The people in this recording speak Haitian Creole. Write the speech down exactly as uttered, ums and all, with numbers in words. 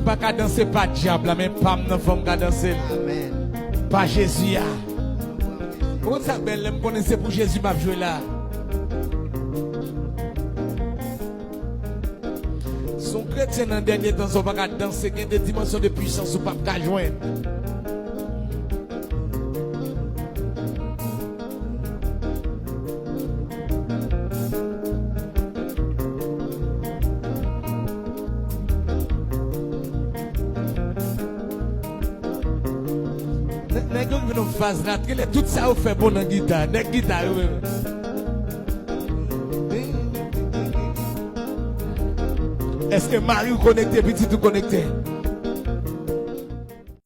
pa ka danse pa dyab la, men pa m nan fò m ka danse l. Amèn. Pa Jezi a. Ou konn sa k bèl, lè m konnen se pou Jezi m ap jwe la. Si w kretyen nan dènye tan sa, w pa ka danse, gen de dimansyon de pwisans ou p ap ka jwenn. Nè-, nèg yo rive nan faz la, genlè tout sa yo fè bon nan gita. Nèg gita yo menm. Èske mari w konekte, pitit ou konekte?